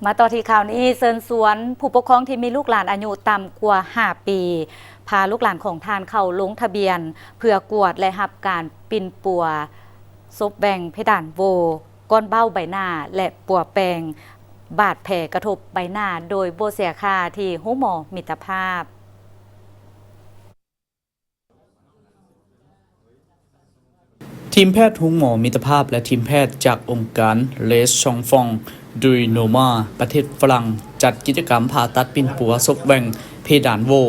ມາຕໍ່ທີ່ຂ່າວນີ້ ເຊີນຊວນຜູ້ປົກຄອງທີ່ມີລູກຫຼານອາຍຸຕ່ຳກວ່າຫ້າປີ ພາລູກຫຼານຂອງທ່ານເຂົ້າລົງທະບຽນ ເພື່ອກວດ ແລະ ຮັບການປິ່ນປົວສົບແຫວ່ງເພດານໂຫວ່ ກ້ອນເບົ້າໃບໜ້າ ແລະ ປົວແປງບາດແຜກະທົບໃບໜ້າໂດຍບໍ່ເສຍຄ່າທີ່ໂຮງໝໍມິດຕະພາບ. ທີມແພດໂຮງໝໍມິດຕະພາບ ແລະ ທີມແພດຈາກອົງການ Les Enfants du Noma ປະເທດຝຣັ່ງ ຈັດກິດຈະກຳຜ່າຕັດປິ່ນປົວສົບແຫວ່ງເພດານໂຫວ່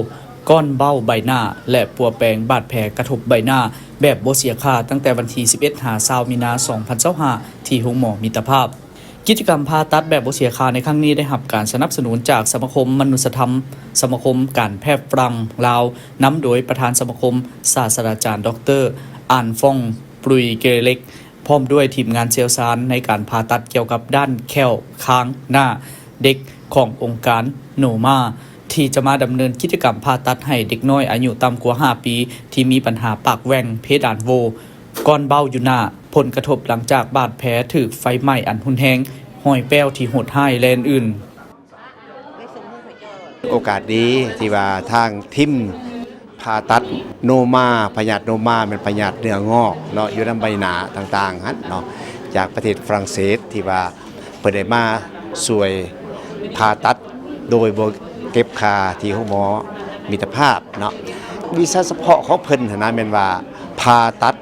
ກ້ອນເບົ້າໃບໜ້າ ແລະ ປົວແປງບາດແຜກະທົບໃບໜ້າ ແບບບໍ່ເສຍຄ່າ ຕັ້ງແຕ່ວັນທີສິບເອັດ ຫາ ຊາວ ມີນາ ສອງພັນຊາວຫ້າ ທີ່ໂຮງໝໍມິດຕະພາບ. ກິດຈະກຳຜ່າຕັດແບບບໍ່ເສຍຄ່າໃນຄັ້ງນີ້ ໄດ້ຮັບການສະໜັບສະໜູນຈາກສະມາຄົມມະນຸດສະທຳ, ສະມາຄົມການແພດຝຣັ່ງລາວ, ນຳໂດຍປະທານສະມາຄົມ ສາດສະດາຈານ ດອກເຕີ ອານຟອງ ປຸຍເກເລັກ ພ້ອມດ້ວຍທີມງານຊ່ຽວຊານໃນການຜ່າຕັດກ່ຽວກັບດ້ານແຂ້ວ, ຄາງ, ໜ້າ, ເດັກ ຂອງອົງການໂນມາ ທີ່ຈະມາດຳເນີນກິດຈະກຳຜ່າຕັດໃຫ້ເດັກນ້ອຍອາຍຸຕ່ຳກວ່າຫ້າປີ ທີ່ມີບັນຫາປາກແຫວ່ງ, ເພດານໂຫວ່, ກ້ອນເບົ້າຢູ່ໜ້າ, ຜົນກະທົບຫຼັງຈາກບາດແຜຖືກໄຟໄໝ້ອັນຮຸນແຮງ, ຮອຍແປ້ວທີ່ໂຫດຮ້າຍ ແລະ ອື່ນໆ. ໂອກາດດີທີ່ວ່າທາງທີມຜ່າຕັດໂນມາ, ພະຍາດໂນມາແມ່ນພະຍາດເນື້ອງອກເນາະ, ຢູ່ນຳໃບໜ້າຕ່າງໆຫັ້ນເນາະ, ຈາກປະເທດຝຣັ່ງເສດ ທີ່ວ່າເພິ່ນໄດ້ມາຊ່ວຍຜ່າຕັດໂດຍບໍ່ເກັບຄ່າທີ່ໂຮງໝໍມິດຕະພາບເນາະ. ວິຊາສະເພາະຂອງເພິ່ນຫັ້ນນະ ແມ່ນວ່າຜ່າຕັດ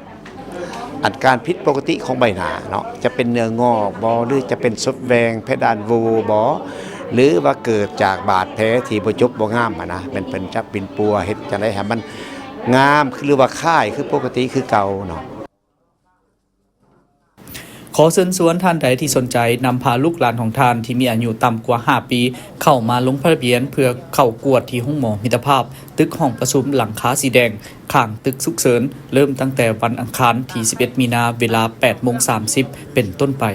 ອັນການຜິດປົກກະຕິຂອງໃບໜ້າເນາະ, ຈະເປັນເນື້ອງອກບໍ ຫຼື ຈະເປັນສົບແຫວ່ງເພດານໂຫວ່ບໍ ຫຼືວ່າເກີດຈາກບາດແຜທີ່ບໍ່ຈົບບໍ່ງາມຫັ້ນນະ, ແມ່ນເພິ່ນຈະປິ່ນປົວເຮັດຈັ່ງໃດໃຫ້ມັນງາມ ຫຼືວ່າຄ້າຍຄືປົກກະຕິຄືເກົ່າເນາະ. ຂໍເຊີນຊວນທ່ານໃດທີ່ສົນໃຈນຳພາລູກຫຼານຂອງທ່ານທີ່ມີອາຍຸຕ່ຳກວ່າຫ້າປີ ເຂົ້າມາລົງທະບຽນເພື່ອເຂົ້າກວດທີ່ໂຮງໝໍມິດຕະພາບ ຕຶກຫ້ອງປະຊຸມຫຼັງຄາສີແດງ ຂ້າງຕຶກສຸກເສີນ ເລີ່ມຕັ້ງແຕ່ວັນອັງຄານທີສິບເອັດ ມີນາ ເວລາແປດໂມງສາມສິບເປັນຕົ້ນໄປ.